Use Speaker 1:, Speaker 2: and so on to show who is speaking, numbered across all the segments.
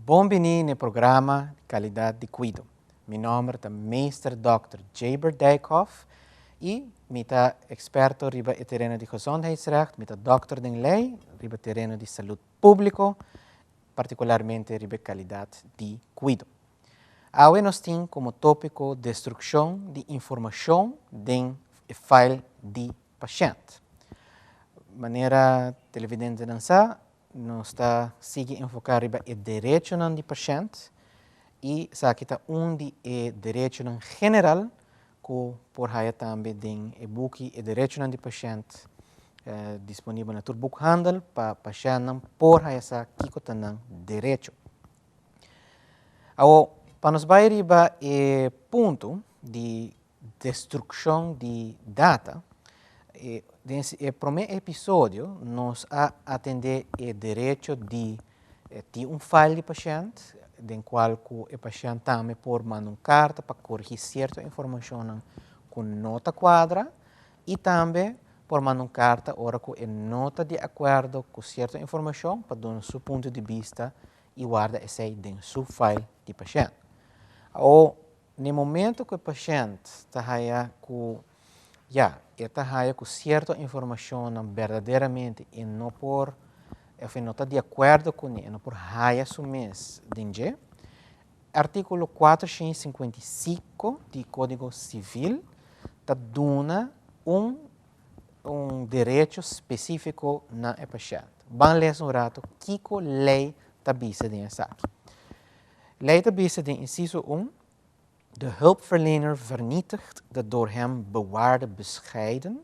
Speaker 1: Bon bini na programa Calidad di Cuido. Mi nomber ta Meester Dr. Jaber Dijkhoff y mi ta experto riba e tereno di gezondheidsrecht, mi ta doctor den ley riba tereno di salud publico, particularmente riba calidad di cuido. Awe nos tin como topico destruccion di informacion den file di pashent. Manera televidentenan sa, nos ta sigui enfoca riba e derechonan di pashent y esaki ta un di e derechonan general cu por haya tambe den e buki E Derechonan di Pashent, disponibel na tur boekhandel pa pashentnan por haya sa kico ta nan derecho. Awo, pa nos bay riba e punto di destruccion di data, den e prome episodio nos a atende e derecho di tin un file di pashent, den cual cu e pashent tambe por manda un carta pa corrigi cierto informacionnan cu no ta cuadra y tambe por manda un carta ora cu e no ta di acuerdo cu cierto informacion pa duna su punto di bista y warda esey den su file di pashent. Awo, na e momento cu e pashent ta haya cu ya, e ta haya cu cierto informacionnan berdaderamente e no por, of e no ta di acuerdo cune, e no por haya su mes den dje, articulo 455 di Codigo Civil ta duna un derecho specifico na e pashent. Ban lesa un rato kico ley ta bisa den esaki. Ley ta bisa den inciso 1: "De hulpverlener vernietigt de door hem bewaarde bescheiden,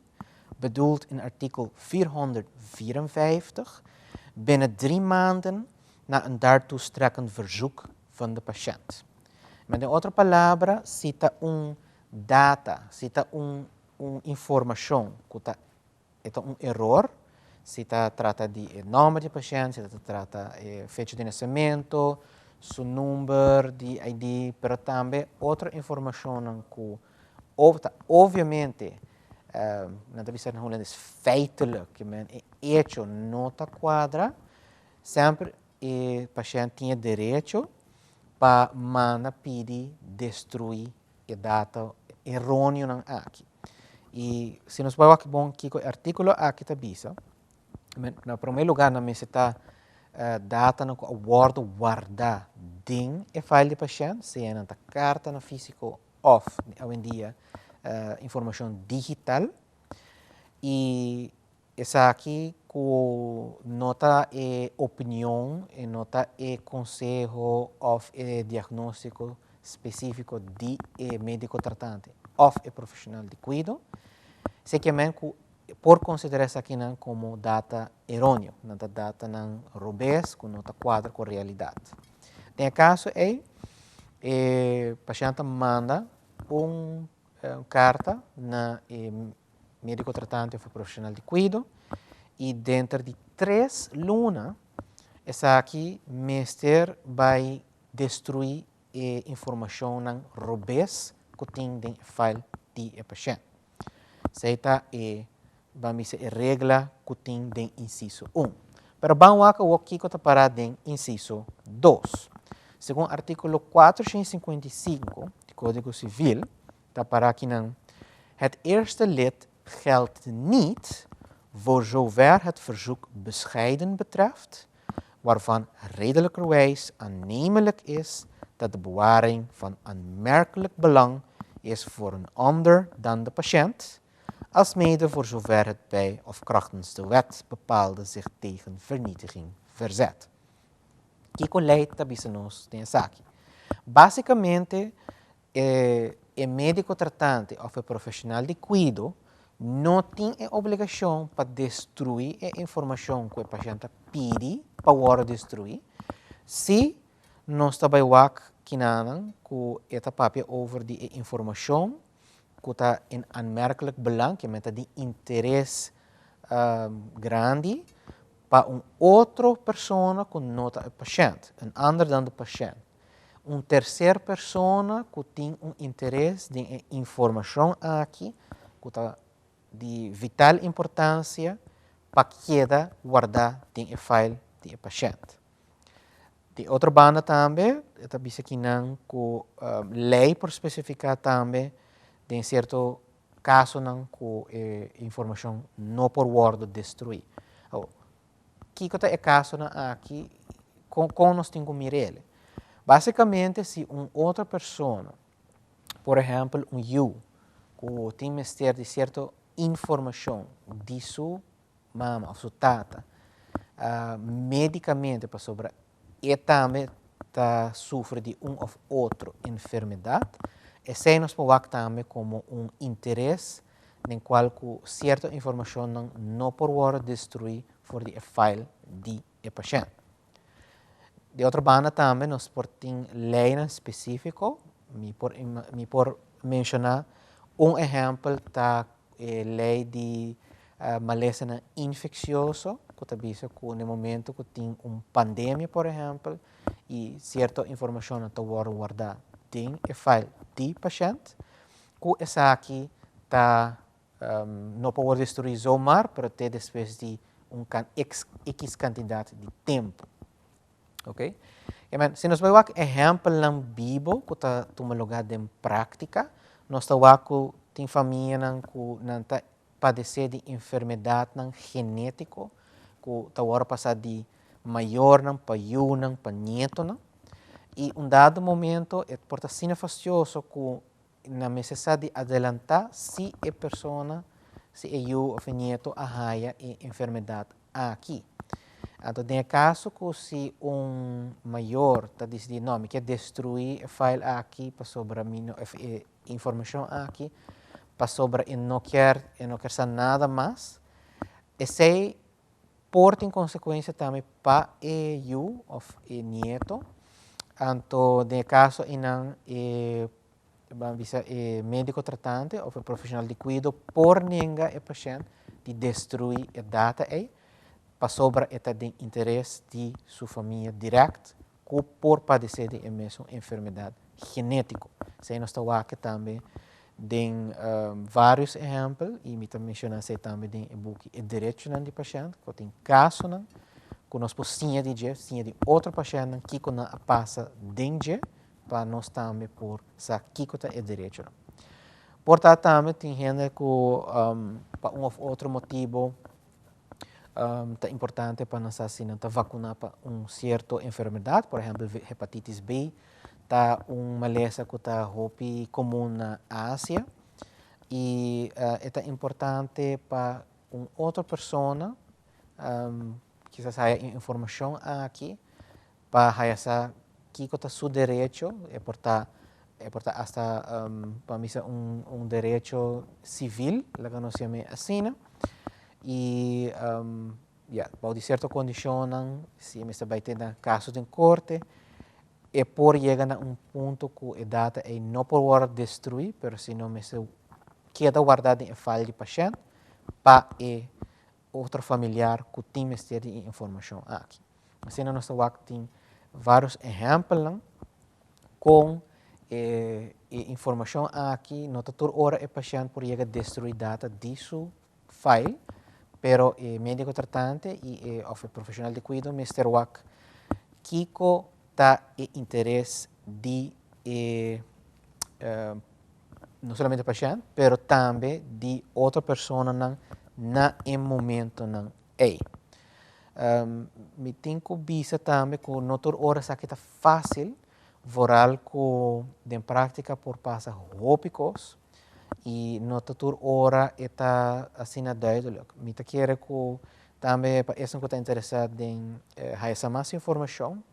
Speaker 1: bedoeld in artikel 454, binnen 3 maanden na een daartoe strekkend verzoek van de patiënt." Met otro palabra, si ta un data, si ta un informacion cu ta un error, si ta trata di nomber di pashent, si ta trata di fecha di nacemento, su number di ID, pero tambe otro informacion cu obviamente, nan ta bisa na Hulandes feitelijk, kiermen e hecho no ta cuadra, semper e pashent tin derecho pa manda pidi destrui e data eroneo aki. Y si nos bay bon kico e articulo aki ta bisa, na prome lugar na mester ta data nan cu a wordo warda den e file di pashent, sea nan ta carta na fisico of awendia informacion digital, y esaki cu no ta e opinion y no ta e conseho of e diagnostico specifico di e medico tratante of e profesional di cuido, esey kiermen cu por considera esaki nan como data eroneo, nan ta data nan robes, cu no ta cuadra cu realidad. Den caso ey, e pashent manda un carta na e medico tratante of profesional di cuido y denter di 3 luna esaki mester bay destrui e informacion robes cu tin den file di e pashent. Esey ta e, ban bisa, e regla cu tin den inciso 1. Pero ban wak kico ta para den inciso 2. Segun articulo 455 di Codigo Civil, ta para aki nan: "Het eerste lid geldt niet voor zover het verzoek bescheiden betreft, waarvan redelijkerwijs aannemelijk is dat de bewaring van aanmerkelijk belang is voor een ander dan de patiënt, alsmede voor zover het bij of krachtens de wet bepaalde zich tegen vernietiging verzet." Kico ley ta bisa nos den esaki? Basicamente, e medico tratante of e profesional di cuido no tin e obligacion pa destrui e informacion cu e pashent a pidi pa wordo destrui, si nos ta bay wak kinanan cu e ta papia over di e informacion cu ta in aanmerkelijk belang, cu ta di interes grandi pa un otro persona cu no ta e pashent, un ander dan de pashent. Un tercera persona cu tin un interes den informacion aki, cu ta di vital importancia pa keda warda den e file di e pashent. Di otro banda tambe, ta bisa akinan ku lei por spesifiká tambe den sierto kasonan ku e informashon no por wòrdu destruí. Kiko ta e kasonan aki? Kon nos tin ku mir'é? Básikamente, si un otro persona, por ehèmpel un yu, ku tin mester di sierto informashon di su mama òf su tata, médikamente pasobra e tambe ta sufri di un òf otro enfermedat, esei nos por wak tambe komo un interes den kual ku sierto informashonnan no por wòrdu destruí for di e file di e pashènt. Di otro banda tambe nos por tin leinan spesífiko, mi por menshoná un ehèmpel, ta e lei di malesanan infeksioso, ku ta bisa ku na momento ku tin un pandemia, por ehèmpel, i sierto informashon ta wòrdu wardá den e file di pashènt, ku esaki ta no por destruí zomaar, pero te despues di un x, x kantidat di tempu. Ok? Men, si nos bai wak ehèmpelnan bibu ku ta tuma lugá den práktika, nos ta wak ku tin famianan ku nan ta padesé di enfermedatnan genétiko, ku ta wòrdu pasá di mayornan pa yunan pa nietonan. I un dado momento e por ta asina fastioso ku nan mester sa di adelantá si e persona, si e yu òf e nieto a haña e enfermedat aki. Anto, den kaso ku si un mayor ta disidí, "No, mi ke destruí e file aki pasobra mi no, e informashon aki, pasobra e no ke sa nada mas," esei por tin konsekuensia tambe pa e yu òf e nieto. Anto, den kaso einan e ban bisa e médiko tratante òf e profeshonal di kuido por nenga e pashènt di destruí e data ei, pasobra e ta den interes di su famia direkt ku por padesé di e mesun enfermedat genétiko. Esei nos ta wak tambe den vários ehèmpel i mi ta menshoná esei tambe den e buki E Derechonan di Pashènt, ku tin kasonan ku nos por siña di dje, siña di otro pashèntnan kiko nan a pasa den dje, pa nos tambe por sa kiko ta e derechonan. Por ta tambe tin hende ku pa un òf otro motibu ta importante pa nan sa si nan ta vakuná pa un sierto enfermedat, por ehèmpel hepatitis B, ta un malesa ku ta hopi komun na Asia i ta importante pa un otro persona kisas haya informashon aki pa haya sa kiko ta su derecho, e por ta hasta pa mi un derecho sivil, laga nos yam'é asina, i ja, bou di sierto kondishonnan, si mester bai tin kaso den korte, e por yega na un punto ku e data ei no por wòrdu destruí, pero si no mester keda wardá den e file di pashènt pa e otro familiar ku tin mester di informashon aki. Asina nos ta wak tin vários ehèmpelnan kon e informashon aki no ta tur ora e pashènt por yega destruí data di su file, pero e médiko tratante i e òf e profeshonal di kuido mester wak kiko ta e interes di e no solamente pashènt, pero tambe di otro personanan na e momentonan ei. Mi tin ku bisa tambe ku no tur ora esaki ta fásil, vooral ku den práktika por pasa hopi kos i no ta tur ora e ta asina duidelijk. Mi ta kere ku tambe pa esnan ku ta interesá den haya mas informashon,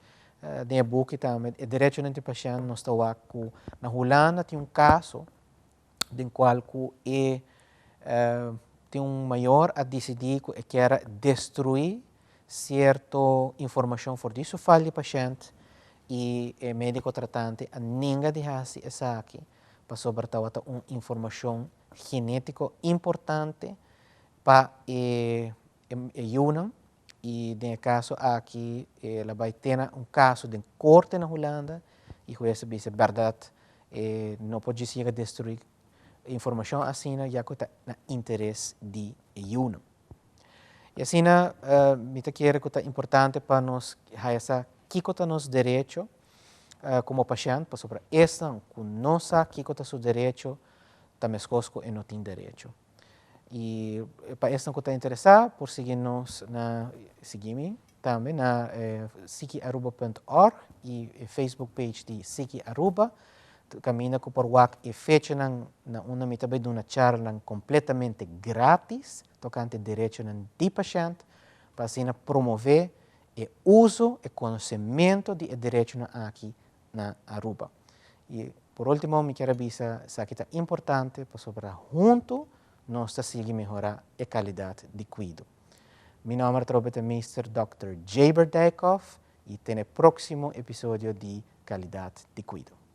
Speaker 1: den e buki tambe E Derechonan di Pashènt nos ta wak ku na Hulanda tin un kaso den kual ku e tin un mayor a disidí ku e ke destruí sierto informashon for di su file di pashènt i e médiko tratante a nenga di hasi esaki pasobra tabata un informashon genétiko importante pa e yunan i den e kaso aki el a bai tene un kaso den korte na Hulanda i hues a bisa bèrdat no por djis yega destruí informashon asina ya ku ta na interes di e yunan. I asina mi ta kere ku ta importante pa nos haya sa. kiko ta nos derecho komo pashènt, pasobra esnan ku no sa kiko ta su derecho, ta meskos ku e no tin derecho. I pa esnan ku ta interesá, por sigui nos na sigui mi tambe na sikiaruba.org i Facebook page di Siki Aruba, kaminda ku por wak e fechanan na unda mi ta bai duna charlanan kompletamente gratis tokante derechonan di pashènt, pa asina promové e uso e konosementu di e derechonan aki na Aruba. I por último, mi ke bisa esaki ta importante pasobra huntu nos ta sigui mehorá e kalidat di kuido. Mi nòmber ta Mr. Dr. Jaber Dijkhoff i te e próksimo episodio di Kalidat di Kuido.